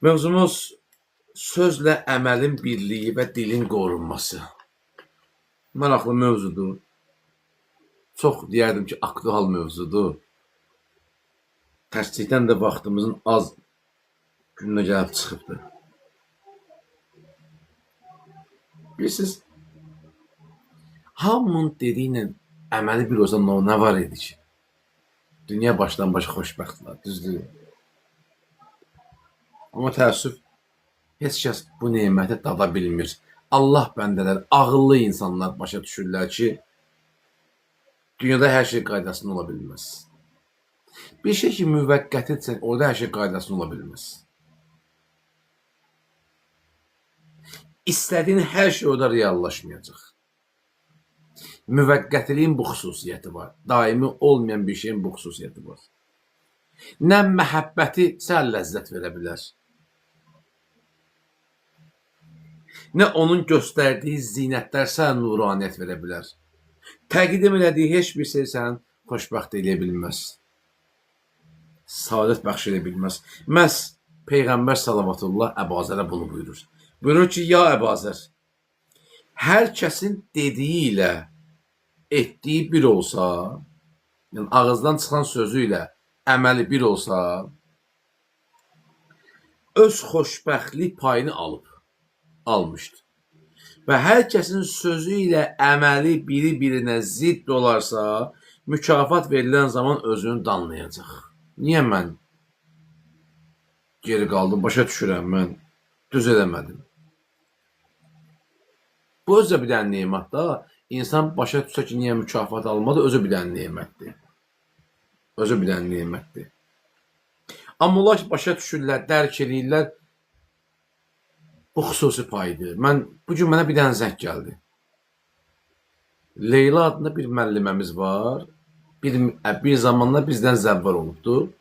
Mövzumuz sözlə əməlin birliyi və dilin qorunması. Maraqlı mövzudur. Çox deyərdim ki, aktual mövzudur. Tərslikdən də vaxtımızın az gününə gəlib çıxıbdır. Bilirsiniz, hamının dediyi ilə əməli bir olsa nə var idi ki? Dünya başdan başa xoşbəxtdir, düzdür? Amma təəssüf, heç kəs bu neməti dada bilmir. Allah bəndələr, ağıllı insanlar başa düşürlər ki, dünyada hər şey qaydasında ola bilməz. Bir şey ki, müvəqqətidirsə, orada hər şey qaydasında ola bilməz. İstədiyin hər şey orada reallaşmayacaq. Müvəqqətiliyin bu xüsusiyyəti var. Daimi olmayan bir şeyin bu xüsusiyyəti var. Nə məhəbbəti sənə ləzzət verə bilər, nə onun göstərdiyi zinətlər sənə nuraniyyət verə bilər. Təqdim elədiyi heç bir şey səni xoşbəxt eləyə bilməz. Saadət bəxş edə bilməz. Məhz Peyğəmbər salavatullah Əbazərə bunu buyurur. Buyurur ki, ya Əbazər, hər kəsin dediyi ilə etdiyi bir olsa, yəni ağızdan çıxan sözü ilə əməli bir olsa, öz xoşbəxtlik payını alıb, almışdı. Və hər kəsin sözü ilə əməli biri-birinə zidd olarsa, mükafat verilən zaman özünü danlayacaq. Niyə mən geri qaldım? Başa düşürəm mən. Düz eləmədim. Bu özü də bir dənə nemət da. İnsan başa düşsə ki, niyə mükafat almadı, özü bir dənə nemətdir. Özü bir dənə nemətdir. Amma onlar ki, başa düşürlər, dərk eləyirlər, bu xüsusi paydır. Mən bu gün mənə bir dənə zəng gəldi. Leyla adında bir müəlliməmiz var. Bir zamanlar bizdən zəvvar olubdu.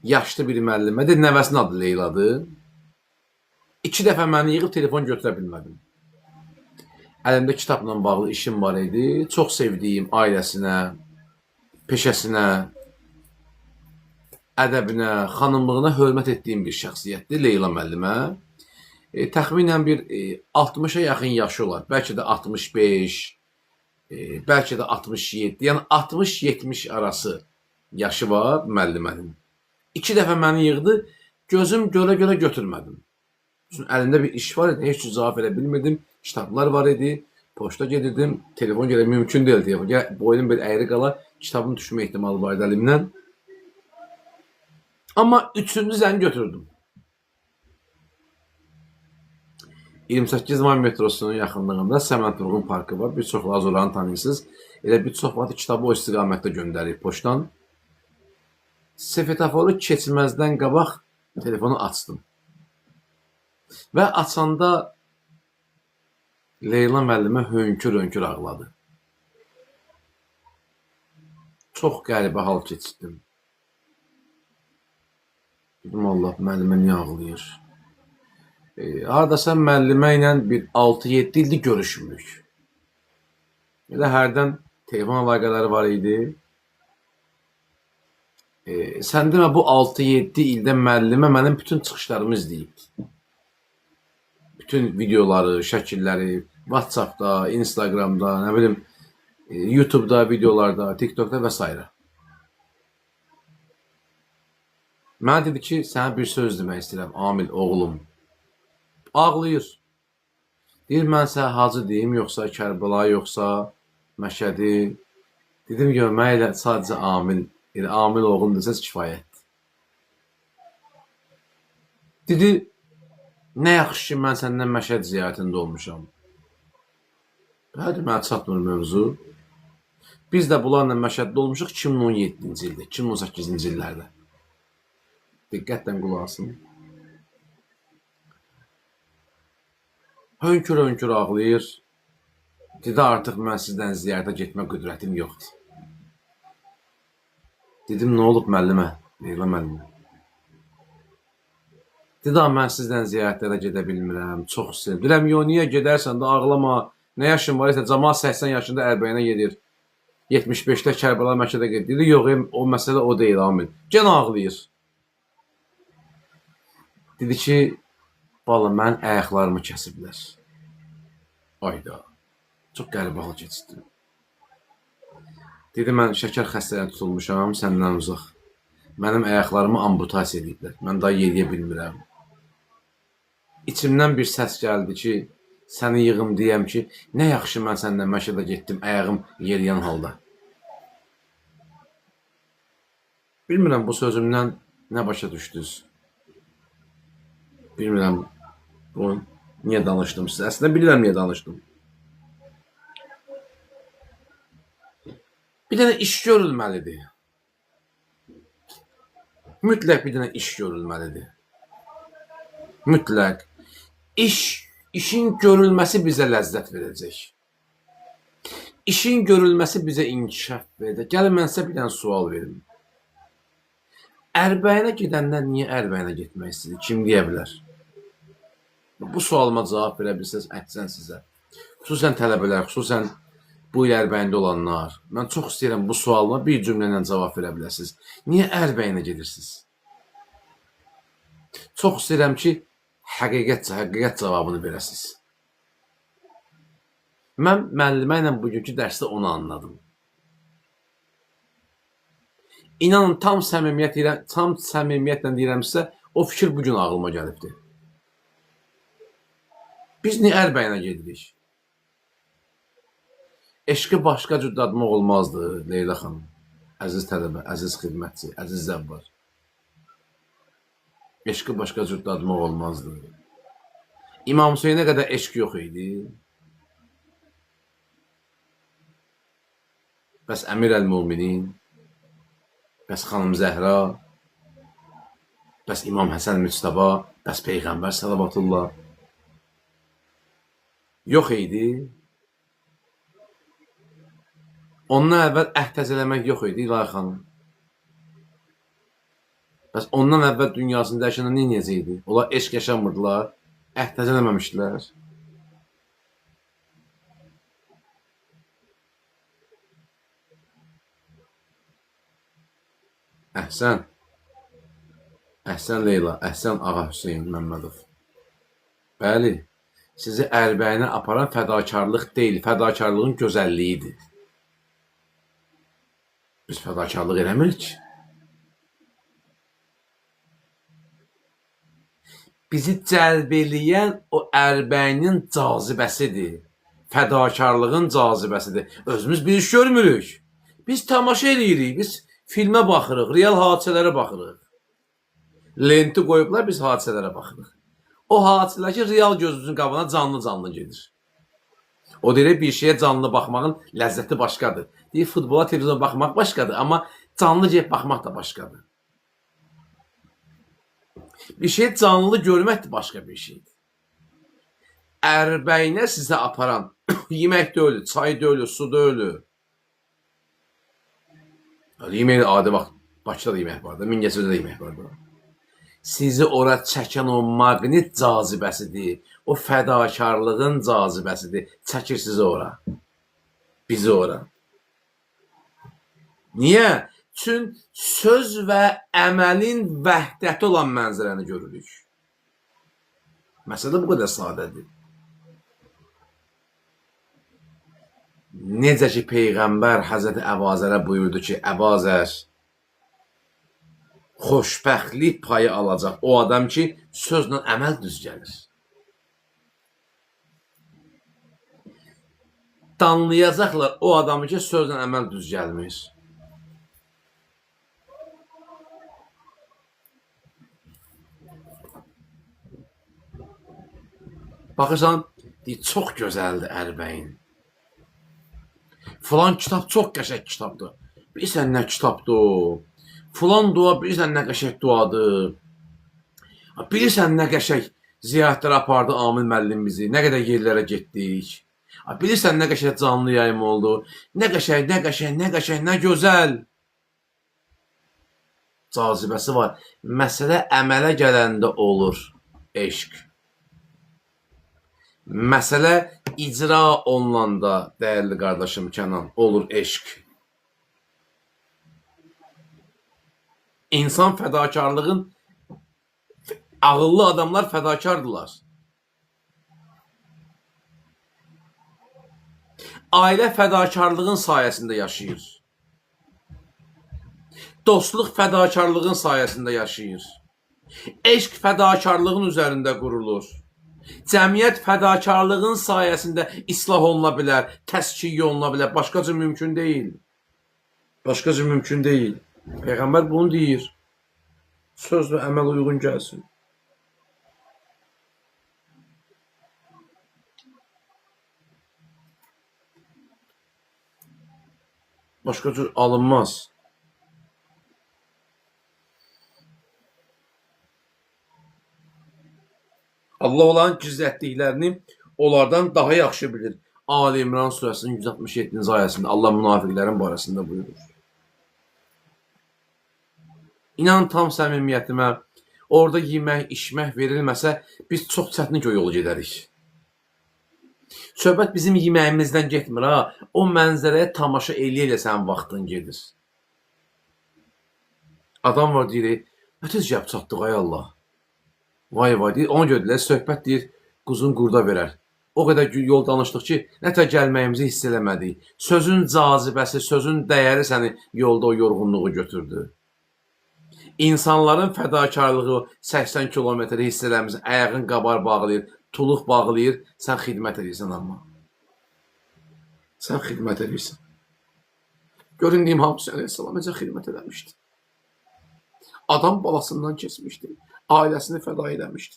Yaşlı bir müəllimədir. Nəvəsinin adı Leyladır. 2 dəfə məni yığıb telefon götürə bilmədim. Əlimdə kitabla bağlı işim var idi. Çox sevdiyim ailəsinə, peşəsinə, ədəbinə, xanımlığına hörmət etdiyim bir şəxsiyyətdir Leyla müəllimə. Təxminən bir 60-a yaxın yaşı olar. Bəlkə də 65, bəlkə də 67, yəni 60-70 arası yaşı var müəllimənin. 2 dəfə məni yığdı, gözüm görə-görə götürmədim. Çünki əlimdə bir iş var idi, heç cür cavab verə bilmirdim. Kitablar var idi, poçta gedirdim, telefon gələ mümkün deyil telefon. Gəl, boynum bir əyri qala, kitabın düşmə ehtimalı var idi əlimdən. Amma üçüncü zəng götürdüm. 28 may metrosunun yaxınlığında Səmənd Vurğun parkı var. Bir çoxlarınız oranı tanıyırsınız. Elə bir çox vaxt kitabı o istiqamətdə göndərir poçtdan. Svetoforu keçməzdən qabaq telefonu açdım. Və açanda Leyla müəllimə hönkür-hönkür ağladı. Çox qəribə hal keçirdim. Dedim Allah, müəllimə niyə ağlayır? Hardasa müəllimə ilə bir 6-7 ildir görüşmürük. Elə hərdən telefon əlaqələri var idi. Sən demə bu 6-7 ildə müəllimə mənim bütün çıxışlarımı izləyibdi. Bütün videoları, şəkilləri WhatsApp-da, Instagram-da, nə bilim, YouTube-da, videolarda, TikTok-da və s. Mənə dedi ki, sənə bir söz demək istəyirəm, Amil oğlum. Ağlayır. Deyir, mən sənə Hacı deyim, yoxsa Kərbəla, yoxsa Məşədi. Dedim, yox, mənə elə sadəcə Amil, elə Amil oğlum desəz kifayətdir. Dedi, nə yaxşı ki, mən səndən Məşəd ziyarətində olmuşam. Hədə mənə çatmır mövzu. Biz də bunlarla Məşəddə olmuşuq 2017-ci ildə, 2018-ci illərdə. Diqqətlə qulaq asın. Hönkür-hönkür ağlayır. Dedi, artıq mən sizdən ziyarətə getmə qüdrətim yoxdur. Dedim, nə olub müəllimə, Leyla müəllimə? Dedi, mən sizdən ziyarətlərə gedə bilmirəm, çox istəyirəm. Deyirəm, yox, niyə gedərsən də ağlama. Nə yaşın var isə camaat 80 yaşında Ərbəyinə gedir. 75-də Kərbəla Məkkədə gedir. Dedi, yox, o məsələ o deyil, Amil. Gənə ağlayır. Dedi ki, bala, mən ayaqlarımı kəsiblər. Ayda. Çox qəribə hal keçirdim. Dedi, mən şəkər xəstəliyinə tutulmuşam, səndən uzaq. Mənim ayaqlarımı amputasiya ediblər. Mən daha yeriyə bilmirəm. İçimdən bir səs gəldi ki, səni yığım deyəm ki, nə yaxşı mən səndən Məşədə getdim, ayağım yeriyən halda. Bilmirəm bu sözümdən nə başa düşdünüz. Bilmirəm bunu niyə danışdım sizə. Əslində bilirəm niyə danışdım. Bir dənə iş görülməlidir. Mütləq bir dənə iş görülməlidir. Mütləq. İşin görülməsi bizə ləzzət verəcək. İşin görülməsi bizə inkişaf verəcək. Gəlin mən sizə bir dənə sual verim. Ərbəyinə gedənlər niyə Ərbəyinə getmək istəyir? Kim deyə bilər? Bu sualıma cavab verə bilsəniz, əhsən sizə. Xüsusən tələbələr, xüsusən bu il Ərbəyində olanlar. Mən çox istəyirəm bu sualıma bir cümlə ilə cavab verə biləsiniz. Niyə Ərbəyinə gedirsiniz? Çox istəyirəm ki, həqiqət cavabını verəsiniz. Mən müəllimə ilə bugünkü dərsdə onu anladım. İnanın, tam səmimiyyətlə deyirəm sizə, o fikir bugün ağlıma gəlibdir. Biz niyə Ərbəyinə gedirik? Eşqi başqa cür dadmaq olmazdı, Leyla xanım. Əziz tələbə, əziz xidmətçi, əziz zəvvar. Eşqi başqa cür dadmaq olmazdı. İmam Hüseynə qədər eşq yox idi. Bəs Əmir əl-Müminin, bəs xanım Zəhra, bəs İmam Həsən Müçtəba, bəs Peyğəmbər salavatullah yox idi. Ondan əvvəl əhd təzələmək yox idi, İlahi xanım. Bəs ondan əvvəl dünyasını dəyişəndə nə edəcəkdi? Idi? Onlar eşq yaşamırdılar, əhd təzələməmişdilər. Əhsən. Əhsən Leyla, əhsən Ağa Hüseyn Məmmədov. Bəli, sizi Ərbəyinə aparan fədakarlıq deyil, fədakarlığın gözəlliyidir. Biz fədakarlıq eləmirik ki. Bizi cəlb eləyən o Ərbəyinin cazibəsidir. Fədakarlığın cazibəsidir. Özümüz bir iş görmürük. Biz tamaşa eləyirik, biz filmə baxırıq, real hadisələrə baxırıq. Lenti qoyublar, biz hadisələrə baxırıq. O hadisələr ki, real gözümüzün qabağına canlı-canlı gedir. O deyir, bir şeyə canlı baxmağın ləzzəti başqadır. Deyir, futbola, televizyona baxmaq başqadır, amma canlı gedib baxmaq da başqadır. Bir şeyi canlı görmək də başqa bir şeydir. Ərbəyinə sizə aparan yemək deyil, çay deyil, su deyil. Yemək adi vaxt, Bakıda da yemək var da, Mingəçevirdə də yemək var da. Sizi ora çəkən o maqnit cazibəsidir, o fədakarlığın cazibəsidir. Çəkir sizi ora, bizi ora. Niyə? Çünki söz və əməlin vəhdəti olan mənzərəni görürük. Məsələ bu qədər sadədir. Necə ki Peyğəmbər Həzrəti Əbazərə buyurdu ki, Əbazər, xoşbəxtlik payı alacaq o adam ki, sözlə əməl düz gəlir. Danlayacaqlar o adamı ki, sözlə əməl düz gəlmir. Baxırsan, deyir, çox gözəldir Ərbəyin. Filan kitab çox qəşəng kitabdır. Bilirsən nə kitabdır o? Filan dua bilirsən nə qəşəng duadır. Bilirsən nə qəşəng ziyarətlər apardı Amil müəllim bizi. Nə qədər yerlərə getdik. Bilirsən nə qəşəng canlı yayım oldu. Nə qəşəng, nə qəşəng, nə qəşəng, nə gözəl. Cazibəsi var. Məsələ əmələ gələndə olur eşq. Məsələ icra olunanda, dəyərli qardaşım Kənan, olur eşq. İnsan fədakarlığın Ağıllı adamlar fədakardılar. Ailə fədakarlığın sayəsində yaşayır. Dostluq fədakarlığın sayəsində yaşayır. Eşq fədakarlığın üzərində qurulur. Cəmiyyət fədakarlığın sayəsində islah oluna bilər, təşkil oluna bilər. Başqa cür mümkün deyil. Başqa cür mümkün deyil. Peyğəmbər bunu deyir. Söz və əməl uyğun gəlsin. Başqa cür alınmaz. Allah onların gizlətdiklərini onlardan daha yaxşı bilir. Ali İmran surəsinin 167-ci ayəsində Allah münafiqlərin barəsində buyurur. İnan tam səmimiyyətimə, orada yemək, içmək verilməsə, biz çox çətin ki o yolu gedərik. Söhbət bizim yeməyimizdən getmir ha. O mənzərəyə tamaşa eləyə-eləyə sənin vaxtın gedir. Adam var deyir, nə tez gəlib çatdıq ay Allah. Vay vay deyir, ona görə deyirlər, söhbət deyir, quzun qurda verər. O qədər yol danışdıq ki, nətər gəlməyimizi hiss eləmədik. Sözün cazibəsi, sözün dəyəri səni yolda o yorğunluğu götürdü. İnsanların fədakarlığı 80 kilometri hiss eləmirsən, ayağın qabar bağlayır, tuluq bağlayır, sən xidmət edirsən amma. Sən xidmət edirsən. Görün İmam Hüseyin əleyhissalam necə xidmət eləmişdi. Adam balasından keçmişdi. Ailəsini fəda eləmişdi.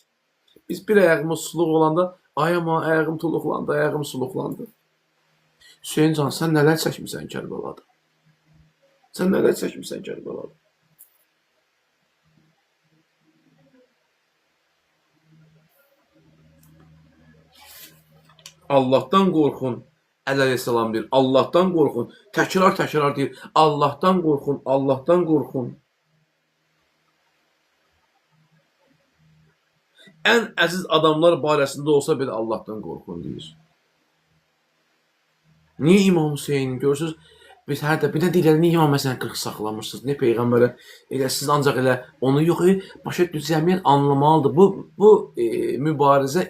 Biz bir ayağımız suluq olanda, ay aman ayağım tuluqlandı, ayağım suluqlandı. Hüseyin can, sən nələr çəkmisən Kərbəlada? Sən nələr çəkmisən Kərbəlada? Allahdan qorxun. Əli əleyhissalam deyir, Allahdan qorxun. Təkrar-təkrar deyir, Allahdan qorxun, Allahdan qorxun. Ən əziz adamlar barəsində olsa belə Allahdan qorxun deyir. Niyə İmam Hüseyin görürsünüz? Biz hər dəfə bir də deyirlər, niyə İmam Həsən 40 saxlamışsınız? Niyə peyğəmbərə elə siz ancaq elə onu yox, başa cəmiyyət anlamalıdır. Bu mübarizə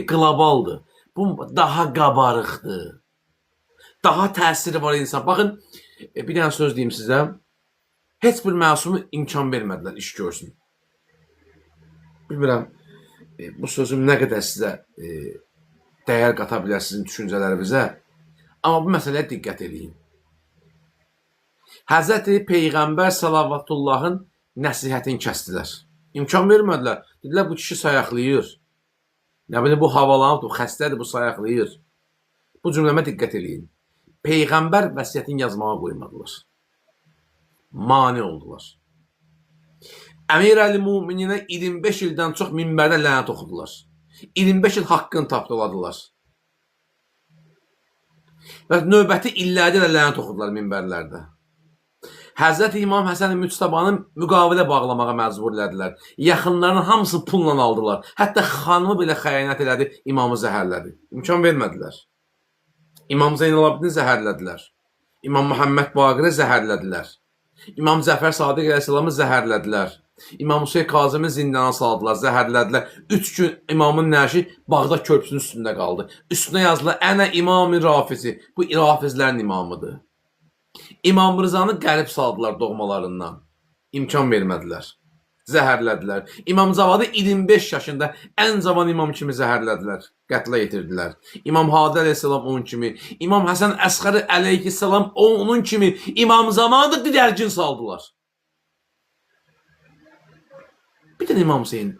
qlobaldır. Bu daha qabarıqdır. Daha təsiri var insan. Baxın, bir dənə söz deyim sizə. Heç bir məsumu imkan vermədilər iş görsün. Bilmirəm, bu sözüm nə qədər sizə dəyər qata bilər sizin düşüncələrinizə. Amma bu məsələyə diqqət eləyin. Həzrəti Peyğəmbər salavatullahın nəsihətini kəsdilər. İmkan vermədilər. Dedilər, bu kişi sayaqlayır. Nə bilim, bu havalanıb, bu xəstədir, bu sayaqlayır. Bu cümləmə diqqət eləyin. Peyğəmbər vəsiyyətini yazmağa qoymadılar. Mane oldular. Əmir Əli Mümininə 25 ildən çox minbərdə lənət oxudular. 25 il haqqını tapdaladılar. Və növbəti illərdə də lənət oxudular minbərlərdə. Həzrəti İmam Həsən Müçtəbanı müqavilə bağlamağa məcbur elədilər. Yaxınlarının hamısı pulla aldılar. Hətta xanımı belə xəyanət elədi, imamı zəhərlədi. İmkan vermədilər. İmam Zeynalabdini zəhərlədilər. İmam Məhəmməd Baqiri zəhərlədilər. İmam Cəfər Sadiq əleyhissalamı zəhərlədilər. İmam Hüseyn Kazımı zindana saldılar, zəhərlədilər. 3 gün imamın nəşi Bağdad körpüsünün üstündə qaldı. Üstünə yazdılar, Ənə İmam-ı Rafizi. Bu Rafizlərin imamıdır. İmam Rızanı qərib saldılar doğmalarından. İmkan vermədilər. Zəhərlədilər. İmam Cavadı 25 yaşında ən cavan imam kimi zəhərlədilər. Qətlə yetirdilər. İmam Hadi əleyhissalam onun kimi, İmam Həsən Əsxəri əleyhissalam onun kimi, İmam Zamanı da didərgin saldılar. Bir dənə İmam Hüseyin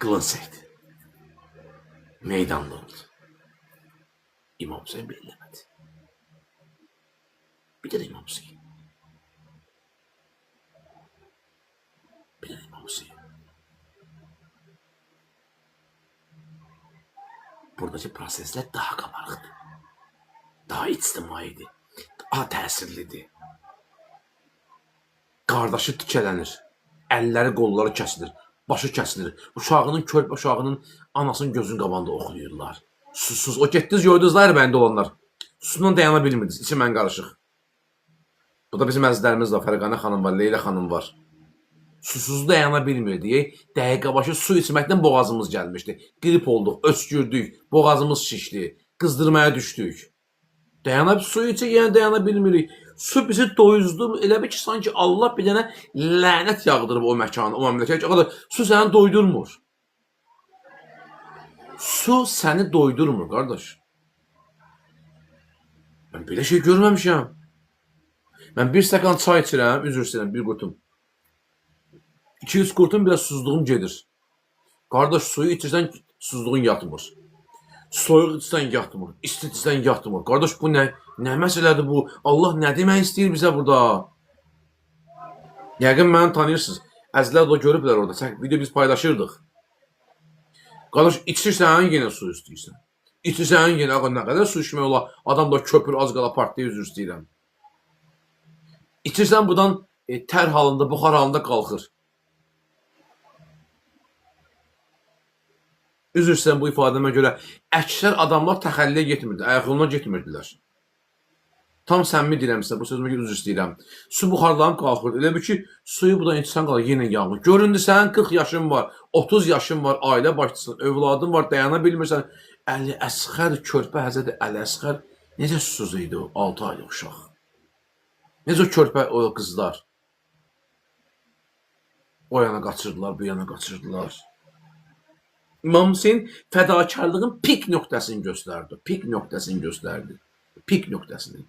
qılınc çəkdi. Meydanda oldu. İmam Hüseyin belə eləmədi. Bir dənə İmam Hüseyin. Bir dənə İmam Hüseyin. Buradakı proseslər daha qabarıqdır. Daha ictimaidir. Daha təsirlidir. Qardaşı tikələnir. Əlləri, qolları kəsilir. Başı kəsilir. Uşağının, körpə uşağının anasının gözünün qabağında oxuyurlar. Susuz. O getdiniz, gördünüz Ərbəndə olanlar. Susundan dayana bilmirdiniz. İçi mən qarışıq. Bu da bizim əzizlərimiz var. Fərqanə xanım var, Leyla xanım var. Susuz dayana bilmirdik. Dəqiqə başı su içməkdən boğazımız gəlmişdi. Qrip olduq, öskürdük, boğazımız şişdi, qızdırmaya düşdük. Dayana su içə yenə dayana bilmirik. Su bizi doyuzdu. Elə bil ki, sanki Allah bir dənə lənət yağdırıb o məkana, o məmləkətə. O qədər su səni doydurmur. Su səni doydurmur, qardaş. Mən belə şey görməmişəm. Mən bir stəkan çay içirəm, üzr istəyirəm, bir qurtum. 2-3 qurtum biraz susuzluğum gedir. Qardaş, suyu içirsən susuzluğun yatmır. Soyuq içsən yatmır, isti içsən yatmır. Qardaş, bu nə məsələdir bu? Allah nə demək istəyir bizə burada? Yəqin məni tanıyırsınız. Əzizlər də görüblər orada. Video biz paylaşırdıq. Qardaş, içirsən yenə su istəyirsən. İçirsən yenə, ağa, nə qədər su içmək olar? Adam da köpür, az qala partlayır, üzr istəyirəm. İçirsən budan tər halında, buxar halında qalxır. Üzr istəyirəm bu ifadəmə görə. Əksər adamlar təxəlliyə getmirdi, ayaqyoluna getmirdilər. Tam səmimi deyirəm sizə, bu sözümə görə üzr istəyirəm. Su buxarlanıb qalxırdı. Elə bil ki, suyu budan içsən qalır, yenə yanır. Göründü sənin 40 yaşın var, 30 yaşın var, ailə başçısın, övladın var, dayana bilmirsən. Əli Əsxər, körpə Həzrəti Əli Əsxər necə susuz idi o 6 aylıq uşaq? Necə o körpə o qızlar? O yana qaçırdılar, bu yana qaçırdılar. İmam Hüseyin fədakarlığın pik nöqtəsini göstərdi. Pik nöqtəsini göstərdi. Pik nöqtəsini.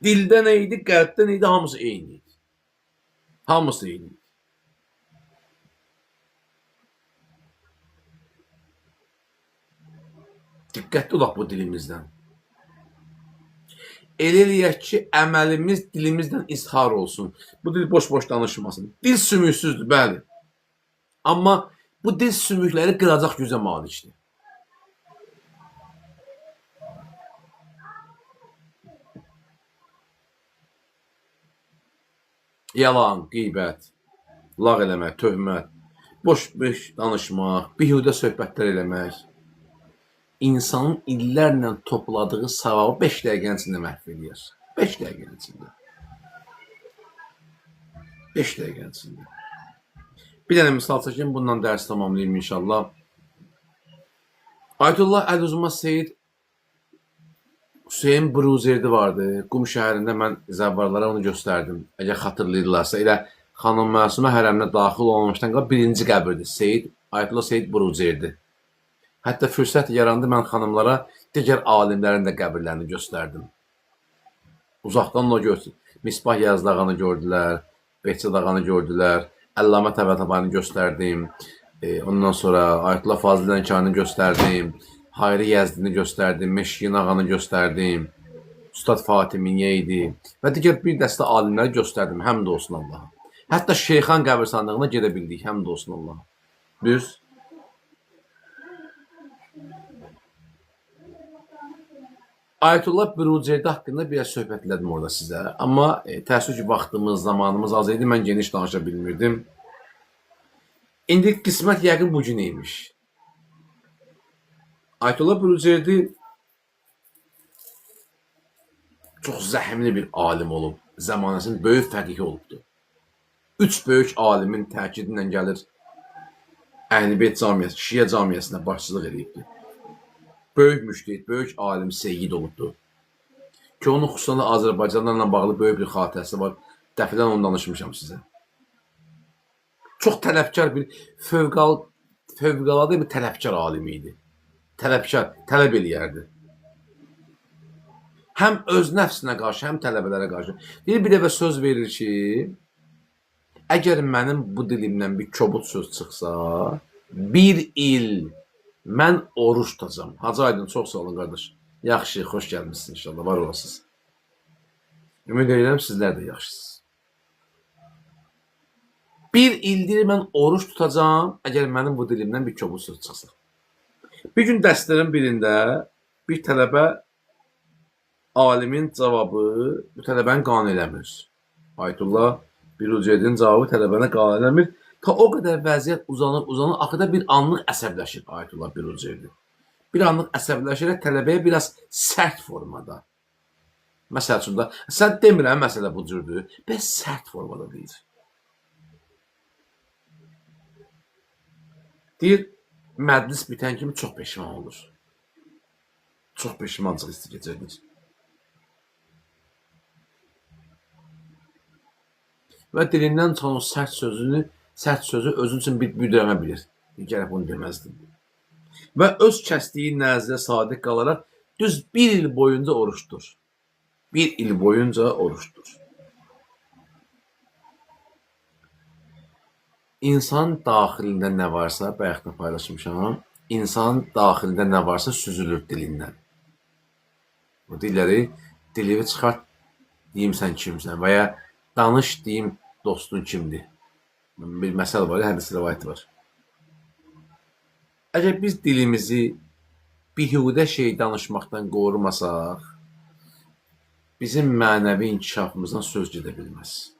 Dildə nə idi, qəlbdə nə idi, hamısı eyni idi. Hamısı eyni idi. Diqqətli olaq bu dilimizdən. Elə eləyək ki, əməlimiz dilimizdən izhar olsun. Bu dil boş-boş danışmasın. Dil sümüksüzdür, bəli. Amma bu dil sümükləri qıracaq gücə malikdir. Yalan, qeybət, lağ eləmək, töhmət, boş-boş danışmaq, bihudə söhbətlər eləmək insanın illərlə topladığı savabı 5 dəqiqənin içində məhv eləyir. 5 dəqiqənin içində. 5 dəqiqənin içində. Bir dənə misal çəkim, bundan dərs tamamlayayım inşallah. Ayətullah Əl-Uzma Seyid Hüseyin Bruzerdi vardı. Qum şəhərində mən zəvvarlara onu göstərdim. Əgər xatırlayırlarsa, elə Xanım Məsumə hərəminə daxil olmamışdan qabaq birinci qəbirdir. Seyid, Ayətullah Seyid Bruzerdi. Hətta fürsət yarandı, mən xanımlara digər alimlərin də qəbirlərini göstərdim. Uzaqdan o görsün. Misbah Yazdağanı gördülər, Behçət ağanı gördülər, Əllamə Təbətəbanı göstərdim. Ondan sonra Ayətullah Fazil Lənkərani göstərdim. Hayri Yəzdini göstərdim, Meşkin ağanı göstərdim. Ustad Fatimiyyə idi və digər bir dəstə alimləri göstərdim. Həmd olsun Allaha. Hətta Şeyxan qəbirstanlığına gedə bildik. Həmd olsun Allaha. Düz? Ayətullah Bürucerdi haqqında biraz söhbət elədim orada sizə. Amma təəssüf ki, vaxtımız, zamanımız az idi. Mən geniş danışa bilmirdim. İndi qismət yəqin bu gün imiş. Ayətullah Bürucerdi çox zəhmli bir alim olub. Zəmanəsinin böyük fəqihi olubdur. Üç böyük alimin təkidi ilə gəlir Əhl-i Beyt camiəsi, Şiə camiəsinə başçılıq edibdir. Böyük müştehid, böyük alim, seyyid olubdur. Ki onun xüsusən də Azərbaycanlarla bağlı böyük bir xatirəsi var. Dəfədən onu danışmışam sizə. Çox tələbkar bir fövqəladə bir tələbkar alimi idi. Tələbkar, tələb eləyərdi. Həm öz nəfsinə qarşı, həm tələbələrə qarşı. Deyir, bir dəfə söz verir ki, əgər mənim bu dilimdən bir kobud söz çıxsa, bir il mən oruç tutacam. Hacı Aydın, çox sağ olun qardaş. Yaxşı, xoş gəlmişsiniz inşallah, var olasınız. Ümid edirəm sizlər də yaxşısınız. Bir ildir mən oruç tutacam, əgər mənim bu dilimdən bir kobud söz çıxsa. Bir gün dərslərin birində bir tələbə alimin cavabı bu tələbəni qane eləmir. Ayətullah Bürucerdinin cavabı tələbəni qane eləmir. Ta o qədər vəziyyət uzanır, uzanır, axırda bir anlıq əsəbləşir Ayətullah Bürucerdi. Bir anlıq əsəbləşərək tələbəyə biraz sərt formada Məsəl üçün də sən demirəm məsələ bu cürdür. Bəs sərt formada deyir. Deyir, məclis bitən kimi çox peşman olur. Çox peşmancıq hissi keçirilir. Və dilindən çıxan o sərt sözünü, sərt sözü özü üçün bir büdrəmə bilir. Gərək bunu deməzdim. Və öz kəsdiyi nəzrə sadiq qalaraq düz bir il boyunca oruçdur. Bir il boyunca oruçdur. İnsan daxilində nə varsa, bayaq da paylaşmışam, insanın daxilində nə varsa süzülür dilindən. Bu dilləri dilini çıxart, deyim sən kimsən və ya danış deyim dostun kimdir. Bir məsəl var, hədis rəvayəti var. Əgər biz dilimizi bihudə şey danışmaqdan qorumasaq, bizim mənəvi inkişafımızdan söz gedə bilməz.